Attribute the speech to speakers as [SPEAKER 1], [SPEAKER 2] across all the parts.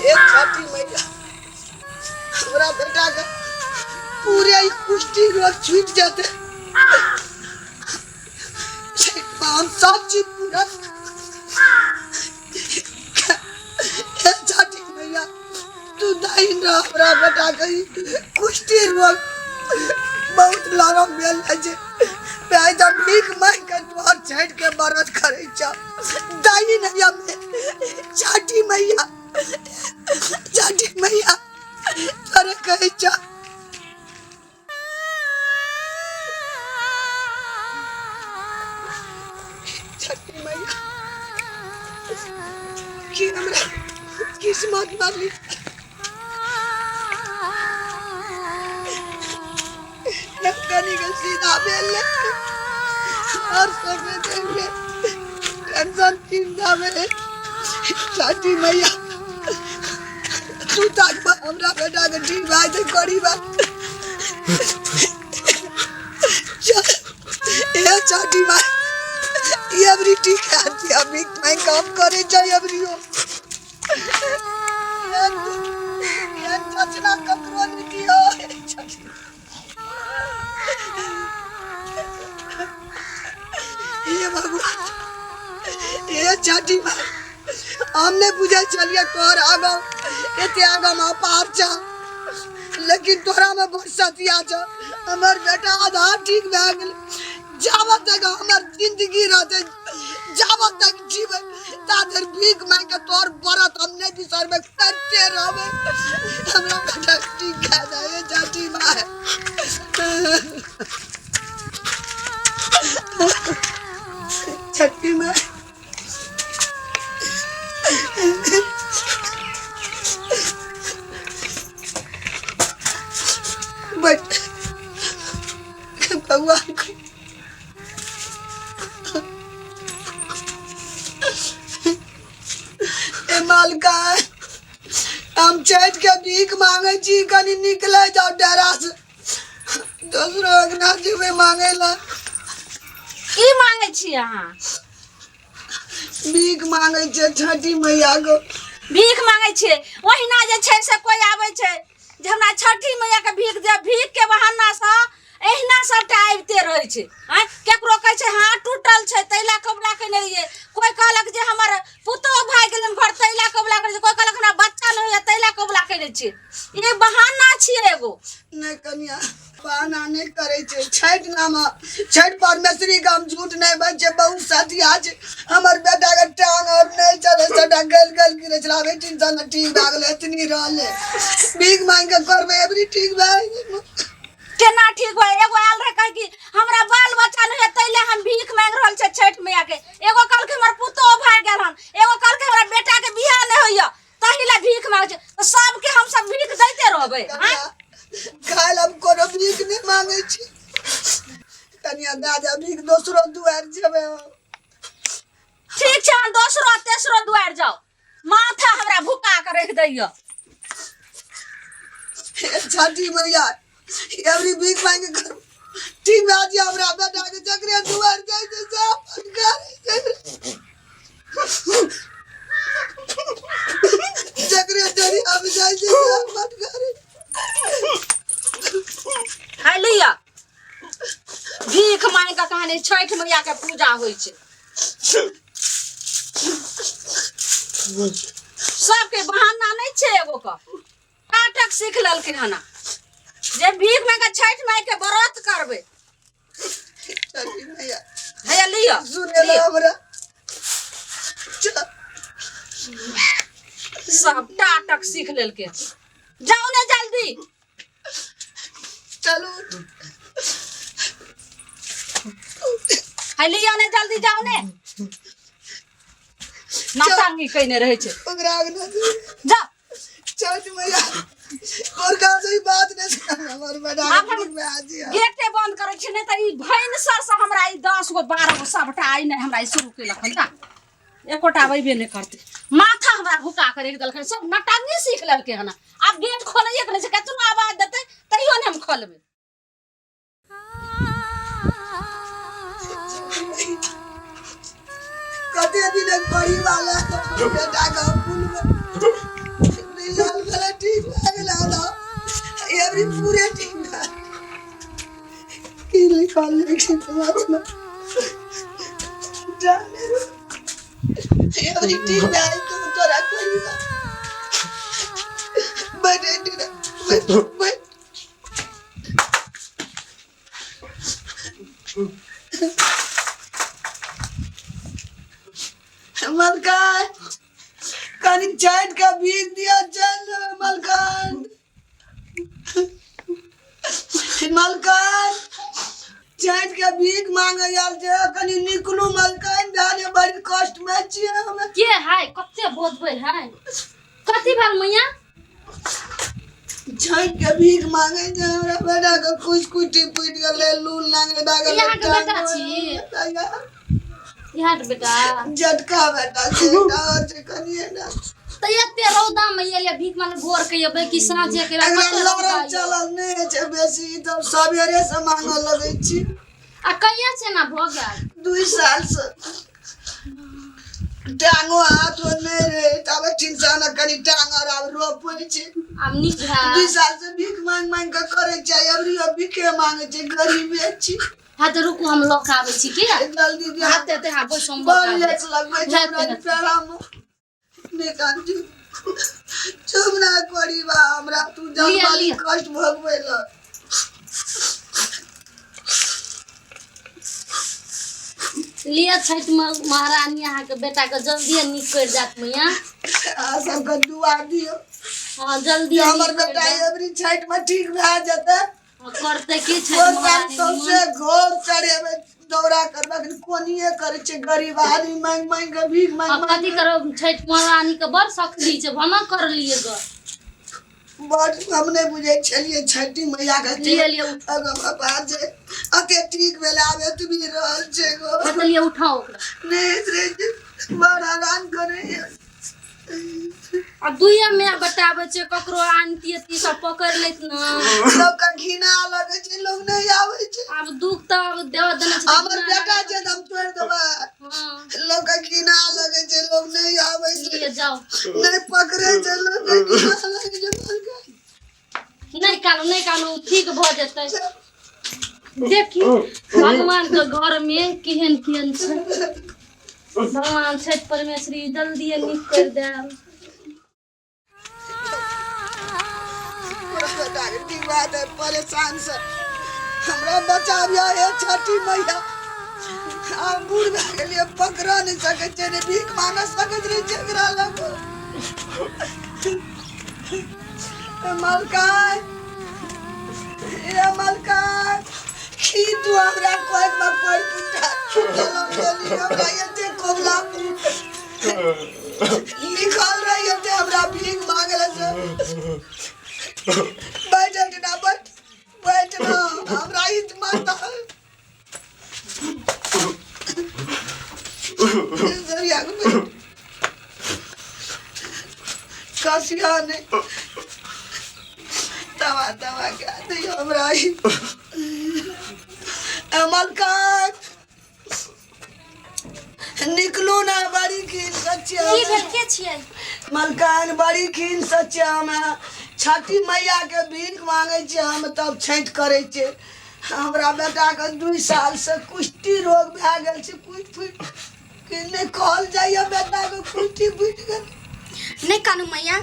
[SPEAKER 1] हे छठी मैया, हमरा बेटा के पूरे ई कुष्ठी रोग छूट जेतै। हम सब चीज पूरा। हे छठी मैया, तू दही न हमरा बेटा के ई कुष्ठी रोग बहुत लरम भेल जाइ छै। आइ जब भीख मांगि के तोहर छठि के व्रत करै छौ, दही नहीं हमें। छठी मैया, छठी मैया, तोरे कहै छौ। छठी मैया, की हमरा किस्मत वाली कनी के सीधा भेल और सब देखे टेंशन चिंता में। छठी मैया, तू ताक हमरा बेटा के ठीक भए जेतै करी बात। ए छठी माई, अबरी ठीक है, अभी मैं काम करे जाए अबरी हो। चचना ककरो नहीं दियो। हे भगवान, हे छठी माई, हम नहीं बुझे चलिए तोहर आगा एते आगा में पार छ, लेकिन तोरा में बड़ सतिया छ। हमर बेटा आधा ठीक भए गेल। जाबत तक हमर जिंदगी रहते, जाबत तक जीवे, ता धरि भीख मांगि के तोहर व्रत हम नहीं बिसरबै, करते रहबै। हमरा बेटा ठीक भए जाए छठी माई। छठी माई बट भगवान को ए मालका, हम छठि के भीख मांगे छी, कनी निकले जाओ डेरा से, दोसरो अंगना जेबै मांगे ला।
[SPEAKER 2] की मांगे छी अहाँ?
[SPEAKER 1] भीख मांगे छियै छठी मैया को।
[SPEAKER 2] भीख मांगे छियै? ओहिना जे छै से कोई आबै छै जे हमरा छठी मैया के भीख दे, भीख के बहाना से एहिना सबटा आबिते रहै छै। आँय, केकरो कहै छै हाथ टूटल छै ताहि लए कबुला केने रहियै, कोई कहलक जे हमर पुतोहु भागि गेलन घर ताहि लए कबुला करै छै, कोई कहलक हमरा बच्चा नहि होइए ताहि लए कबुला केने छियै। ई बहाना छियै एगो।
[SPEAKER 1] नहि कनिया, बहाना नहि करै छै। छठि नाम छठि परमेश्वरी के हम झूठ नहि बजै छै, बहुत सतिया छै। हमर बेटा के टांग और नहि चले, सबटा गल गल गिरे छलै, आब टेंशन नहि, ठीक भए गेलै, एतनी रहलै। भीख मांगि के करबै एबरी ठीक भए गेलै।
[SPEAKER 2] केना ठीक होय? एगो आयल रहे कहे कि हमरा बाल बच्चा नहीं है ताहि ले हम भीख मांगि रहल छै छठि मैया के। एगो कहलकै हमर पुतोह भागि गेल हन, एगो कहलकै हमरा बेटा के बियाह नहीं होइए ताहि ले भीख मांगै छै। तऽ सबके हम सब भीख दैते रहबै? आँय,
[SPEAKER 1] काल्हि हम कोनो भीख नहि मांगै छी कनिया, दए दे भीख, दोसरो दुआरि जेबै हम।
[SPEAKER 2] ठीक छै, हम दोसरो तेसरो दुआरि जाउ, माथा हमरा भुका के रखि दैय।
[SPEAKER 1] छठी मैया, एवरी भीख मांगे कर ठीक भए जाय हमरा बेटा के, जकरे दुआरि जाइ छै से अपन करै छै, जकरे डरी आब जाइ छै से अपन करै।
[SPEAKER 2] है लिअ भीख मांगि कऽ कहानी छठि मैया के पूजा होइ छै। सबके बहाना नहि छै, एगो के नाटक सीख लेलखिन हन जे भीख मांगि कऽ छठि माय के व्रत करबै।
[SPEAKER 1] छठी मैया,
[SPEAKER 2] हैया लिअ।
[SPEAKER 1] सुने ला हमरा।
[SPEAKER 2] सब नाटक सीख लेलकै। जाउ ने जल्दी।
[SPEAKER 1] चलू।
[SPEAKER 2] है लिअ ने जल्दी, जाउ ने। नौटंकी कयने रहै छै।
[SPEAKER 1] ओकरा अगना
[SPEAKER 2] जा।
[SPEAKER 1] छठ मैया, और का से बात नहीं सुना हमर बेटा।
[SPEAKER 2] आब हम
[SPEAKER 1] के आज
[SPEAKER 2] गेटे बंद करै छी, नहि तऽ ई भैंसर से हमरा ई 10 गो 12 गो सबटा आइ नहि हमरा ई शुरू केलक हन। जा, एकोटा अबे नहि करतै। माथा हमरा भुका के राखि देलकै। सब नौटंकी सीख लेलकै हन। आब गेट खोलैए के नहि छै, केतनो आवाज देतै तैयो नहि हम खोलबै।
[SPEAKER 1] कते दिन पढ़ी वाला बेटा के हम भूलबै? लेकिन जाने एवरी ठीक भए तो तोरा कोई बैठ बैठ बैठ। मलकान कनी चाट के भीग दिया, चल मलकान, मलकान चाट के भीख मांगे आयल छै, कनी निकलू मलकान, दाने बड़ी कष्ट में छियै हम।
[SPEAKER 3] के हाय कते बजबै हाय, कथी भेल मैया?
[SPEAKER 1] छठि के भीख मांगे छै, हमरा बेटा के कुछ कुटी फूटि गेलै, लूल लागलै भए गेलै।
[SPEAKER 3] अहाँके बेटा छी? इहाँ के बेटा
[SPEAKER 1] जटका बेटा छै, और छै कनिए ना।
[SPEAKER 3] तऽ एते रौदा मे एलियै भीख मांगे, भोर के एबै कि साँझे के एबै?
[SPEAKER 1] एकरा
[SPEAKER 3] कते रौदा
[SPEAKER 1] लड़ल
[SPEAKER 3] यऽ।
[SPEAKER 1] चलल नहि होइ छै बेसी, तब सबेरे से मांगऽ लगै छी।
[SPEAKER 3] आ कहिया से एना भऽ गेल?
[SPEAKER 1] 2 साल से टांगो हाथ नहि रहे, तब चिंता न कनी टांग और आब रोपै छै।
[SPEAKER 3] आब नीक
[SPEAKER 1] 2
[SPEAKER 3] भए
[SPEAKER 1] साल से भीख मांग मांग के करै छै, अबरी भीखे मांगे छै, गरीबे छी।
[SPEAKER 3] हाँ तऽ रुकू, हम लऽ कऽ आबै छी की
[SPEAKER 1] जल्दी दिअ।
[SPEAKER 3] हाथ एते हाँ बैसो, हम लऽ
[SPEAKER 1] बड़
[SPEAKER 3] कऽ आबै
[SPEAKER 1] लेट
[SPEAKER 3] छी।
[SPEAKER 1] लगबै छै
[SPEAKER 3] हेतै,
[SPEAKER 1] हमरा
[SPEAKER 3] हेतै।
[SPEAKER 1] पेड़ा मे। नहि कांचू, चुप ना करी बा हमरा, तू
[SPEAKER 3] लिअ,
[SPEAKER 1] जानवाली
[SPEAKER 3] लिअ।
[SPEAKER 1] कष्ट भोगबै ल।
[SPEAKER 3] लिअ छठि महारानी अहाँके बेटाके जल्दिए नीक करि जात मैया।
[SPEAKER 1] अहाँ सबके दुआ दियौ।
[SPEAKER 3] हाँ जल्दी
[SPEAKER 1] जे हमर
[SPEAKER 3] नीक करि
[SPEAKER 1] बेटा
[SPEAKER 3] जात।
[SPEAKER 1] एबरी छठि मे ठीक भए जेतै।
[SPEAKER 3] हाँ, करतै की छठि
[SPEAKER 1] भोर साँझ
[SPEAKER 3] महारानी
[SPEAKER 1] सौंसे घर चढ़ेबै, दौरा करबै, अखन कोनिये करै छै गरीब आदमी, मांगि मांगि के भीख मांगि
[SPEAKER 3] आ
[SPEAKER 1] मांगि
[SPEAKER 3] कथी
[SPEAKER 1] के।
[SPEAKER 3] करब, छठि महारानी के बड़ शक्ति छै, भना कर लिए ग।
[SPEAKER 1] बड हम नहि बुझै छलियै छठि मैया के।
[SPEAKER 3] लिअ लिअ उठ।
[SPEAKER 1] अगम बात छै, अते ठीक भेल, आब एतबी रहल छै गो।
[SPEAKER 3] हाँ, तऽ लिअ उठाओ ओकरा।
[SPEAKER 1] नहि रहै छै, बड़ हरान करैया।
[SPEAKER 3] आ दुइये माय बताबै छै, ककरो आनती अथी सब पकड़ि लैत ने।
[SPEAKER 1] लोकके घृणा लगै छै, लोक नहि आबै छै।
[SPEAKER 3] आब दुख तऽ आब देव देने छै तऽ
[SPEAKER 1] हमर
[SPEAKER 3] घृणा
[SPEAKER 1] बेटा
[SPEAKER 3] लागत।
[SPEAKER 1] छै तऽ हम छोड़ि देबै?
[SPEAKER 3] हाँ
[SPEAKER 1] लोकके घृणा लगै छै, लोक नहि आबै छै।
[SPEAKER 3] लिअ जाउ।
[SPEAKER 1] नहि पकड़ै छै, लोकके घृणा लगै छै बड़का।
[SPEAKER 3] नहि कानू, नहि कानू, ठीक भऽ जेतै। देखी भगवान के घर में केहन केहन छै। भगवान छठि परमेश्वरी जल्दी नीक कर देब।
[SPEAKER 1] पूरा बेटाके ठीक भए जाय परेशान से हमरा बचाबिया हे छठी मैया। आब बूढ़ भए गेलियै, पकड़ नहि सकै छियै, ने भीख मांग सकैत रहै छियै एकरा लग। मलकान, हे मलकान, की तू हमरा कोइमे पड़ पुटा हमरा एते कोबला लिखल रही, एते हमरा भीख मांगल से। बैठ ना, बैठ, बैठ ना, हमरा ई माता कसिया नहि, दवा दवा के दियौ हमरा ई। मलकान, निकलू ना, बड़ी खीन सच्चे।
[SPEAKER 2] की भेल, के छियै?
[SPEAKER 1] मलकान, बड़ी खीन सच्चे, हम छठी मैया के भीख मांगे छियै, हम तब छठि करै छियै। हमरा बेटाके 2 साल से कुष्ठी रोग भए गेल छै, कुटि फुटि के नहि कहल जाइए, बेटाके कुष्ठी फुटि गेल।
[SPEAKER 2] नहि कानू मैया,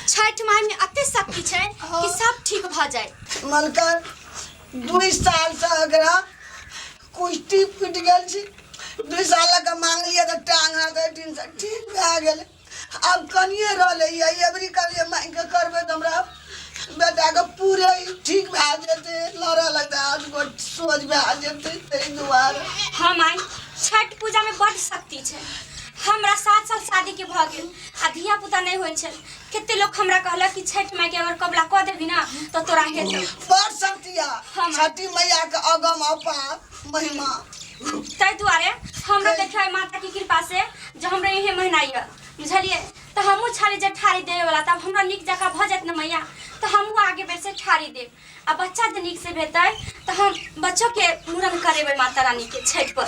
[SPEAKER 2] छठि माय में एते शक्ति छै कि सब ठीक भऽ जाए।
[SPEAKER 1] मलकान, 2 साल से एकरा कुष्ठी फुटि गेल छै, 2 साल लऽ कऽ मांगलियै तऽ टांग हाथ एहिठाम से ठीक भए गेलै, आब कनिए रहलै। एबरी कहलियै मांगि कऽ करबै तऽ हमरा बेटाके पूरे ठीक भए जेतै, लड़ऽ लगतै, हाथ गोड़ सोझ भए जेतै, ताहि दुआरे।
[SPEAKER 2] हाँ माय, छठ पूजा में बड शक्ति छै। हमरा 7 साल शादी के भऽ गेल आ धिया पुता नहि होइ छै। कते लोग हमरा कहलक कि छठ माय के अगर कबला कऽ देबही ना तऽ तोरा हेतौ।
[SPEAKER 1] बड़ शक्ति या
[SPEAKER 2] हाँ।
[SPEAKER 1] छठी मैया के अगम अपार महिमा।
[SPEAKER 2] ताहि दुआरे हमरो देखियौ आइ माता के कृपा से जे हमरा इहे महीना यऽ, बुझलियै? तऽ हमहूँ छाली जे ठारी देबे वाला, तब हमरा नीक जकाँ भऽ जायत ने मैया, तऽ हमहूँ आगे बेर से ठारी देब आ बच्चा जे नीक से भेतै तऽ हम बच्चोके मूड़न करेबै माता रानी के छठि पर,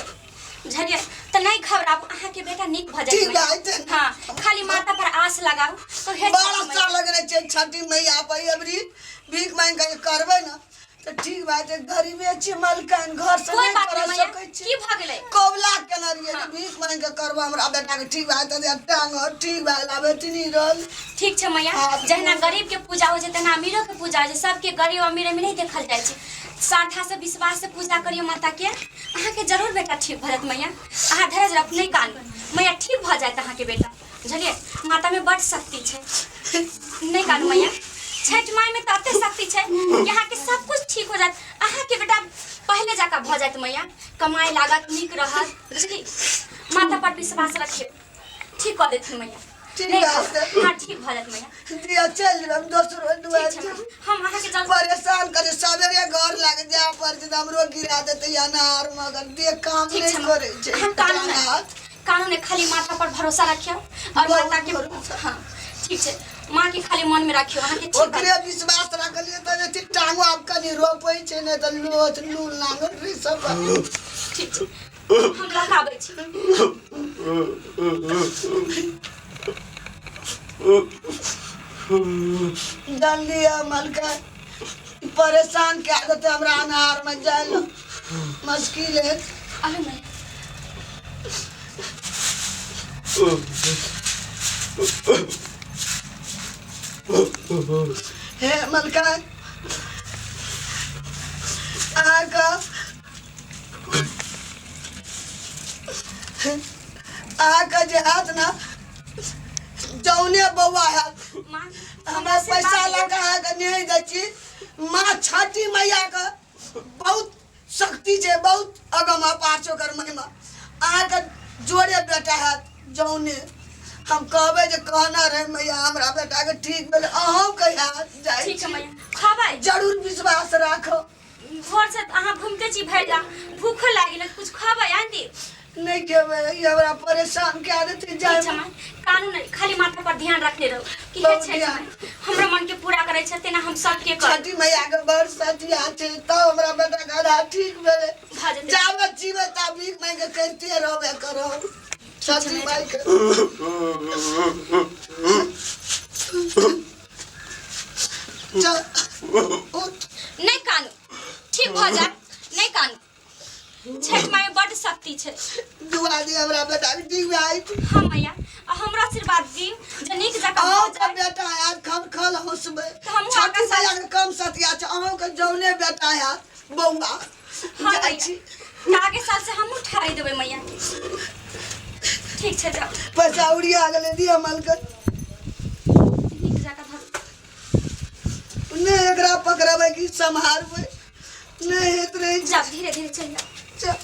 [SPEAKER 2] बुझलियै? तऽ नहि घबराबू, अहाँके बेटा नीक भऽ जायत
[SPEAKER 1] ठीक
[SPEAKER 2] मैया।
[SPEAKER 1] भए जेतै।
[SPEAKER 2] हाँ, खाली माता पर आस लगाउ तऽ हे
[SPEAKER 1] बड़
[SPEAKER 2] छठि
[SPEAKER 1] आशा
[SPEAKER 2] मैया।
[SPEAKER 1] लगने छै छठी मैया पर। एबरी भीख मांगि कऽ जे करबै ने तऽ ठीक बात छै गरीबे छी मलकान घर से
[SPEAKER 4] कोई
[SPEAKER 1] नहि
[SPEAKER 4] बात
[SPEAKER 1] कर
[SPEAKER 4] नहीं मैया
[SPEAKER 1] सकै छी
[SPEAKER 4] की भऽ गेलै
[SPEAKER 1] कौला केने रहियै जे भीख मांगि के करबो हमरा बेटा के ठीक भए जेतै टांग ठीक भए गेल आब एतनी रहल
[SPEAKER 4] ठीक छै मैया
[SPEAKER 1] हाँ।
[SPEAKER 4] जहिना गरीब के पूजा होइ छै तहिना अमीरो के पूजा होइ छै सबके गरीब अमीर में नहीं देखल जाइ छै श्रद्धा से विश्वास से पूजा करियौ माता के अहाँके जरूर बेटा ठीक भऽ जायत मैया अहाँ धैर्य रखू नहि कानू मैया ठीक भऽ जायत अहाँके बेटा बुझलियै माता में बड शक्ति छै नहि कानू मैया छठि माय में तऽ एते शक्ति छै कि अहाँके सब कुछ ठीक हो जायत अहाँके बेटा पहिले जकाँ भऽ जायत मैया कमाइ लागत नीक रहत बुझली माता पर विश्वास रखियौ ठीक कऽ देथिन मैया
[SPEAKER 1] ठीक
[SPEAKER 4] नहि
[SPEAKER 1] बात है।
[SPEAKER 4] हाँ ठीक भऽ जायत मैया
[SPEAKER 1] दिया चलि जेबै हम दोसरो दुआर
[SPEAKER 4] ठीक छै मैया। हम अहाँके जल्दी
[SPEAKER 1] परेशान करे सवेरे घर लागे जाय पर छै तऽ हमरो गिरा देतै अनार मगर देह काम
[SPEAKER 4] ठीक
[SPEAKER 1] नहि
[SPEAKER 4] छै
[SPEAKER 1] करै छै
[SPEAKER 4] अहाँ कानू नहि
[SPEAKER 1] हाथ
[SPEAKER 4] कानू नहि खाली माता पर भरोसा रखियौ और
[SPEAKER 1] बहुत
[SPEAKER 4] माता के
[SPEAKER 1] भरोसा।
[SPEAKER 4] हाँ ठीक छै माँ के खाली मन में रखियौ अहाँके ठीक भऽ
[SPEAKER 1] ओकरे विश्वास रखलियै तऽ जे टांगो आब कनि रोपै छै नहि तऽ लोथ लूल नांगर ई सब
[SPEAKER 4] ठीक छै हम लऽ कऽ आबै छी
[SPEAKER 1] जानलियै मलका परेशान कए देतै हमरा अन्हारमे जाय लए मुश्किल है
[SPEAKER 4] अरे मैया
[SPEAKER 1] हे मलका अहाँके अहाँके जे हाथ ने जौने बौआ हैत
[SPEAKER 4] माँ
[SPEAKER 1] हमरा पैसा लऽ कऽ अहाँके नहि दै छी माँ छठी मैयाके बहुत शक्ति छै बहुत अगम अपार छै ओकर महिमा अहाँके जोड़े बेटा हैत जौने हम कहबै जे कहना रहै मैया हमरा बेटाके ठीक भेलै अहूँके हैत जाइ
[SPEAKER 4] ठीक छै
[SPEAKER 1] छी
[SPEAKER 4] मैया खबै
[SPEAKER 1] जरूर विश्वास राखब
[SPEAKER 4] भोर से अहाँ घूमते छी भरि दिन भूखो लागि गेल कुछ खबै आनि दी
[SPEAKER 1] नहि खेबै ई हमरा परेशान कए देतै
[SPEAKER 4] ठीक
[SPEAKER 1] जाय
[SPEAKER 4] छै माय कानू नहि खाली माथा पर ध्यान रखने रहू कि हे
[SPEAKER 1] बहुत
[SPEAKER 4] छै
[SPEAKER 1] ध्यान।
[SPEAKER 4] हमरा मन के पूरा करै छै तेना हम सबके कर
[SPEAKER 1] छठी मैया के बड़ सतिया छै तब हमरा बेटा के आधा ठीक भेलै
[SPEAKER 4] भऽ जेतै
[SPEAKER 1] जाबत जीबै ता भीख मांगि के करिते रहबे करब छठी माई के चल उठ
[SPEAKER 4] नहि कानू ठीक भऽ जायत नहि कानू छठि माय में बड शक्ति छै
[SPEAKER 1] दुआ दी हमरा बेटा के ठीक भए जेतै।
[SPEAKER 4] हाँ मैया आ हमरा आशीर्वाद दी जे नीक जकाँ भऽ
[SPEAKER 1] अहूँके
[SPEAKER 4] जाय
[SPEAKER 1] बेटा आयत खल हँसबै
[SPEAKER 4] तऽ हमहूँ
[SPEAKER 1] छठी
[SPEAKER 4] अहाँके साथ-
[SPEAKER 1] मैया के कम सतिया छै अहूँके जौने बेटा आयत बौआ
[SPEAKER 4] हाँ
[SPEAKER 1] जाइ
[SPEAKER 4] मैया
[SPEAKER 1] छी
[SPEAKER 4] तऽ आगे साल से हमहूँ ठहराइ देबै मैया के ठीक छै जाउ
[SPEAKER 1] पैसा उड़िया गेलै दिअ मालकन
[SPEAKER 4] नीक जकाँ धरू
[SPEAKER 1] नहि एकरा पकड़बै कि सम्हारबै नहि होइत रहै छै
[SPEAKER 4] जाउ धीरे धीरे चलि जाउ
[SPEAKER 1] चल।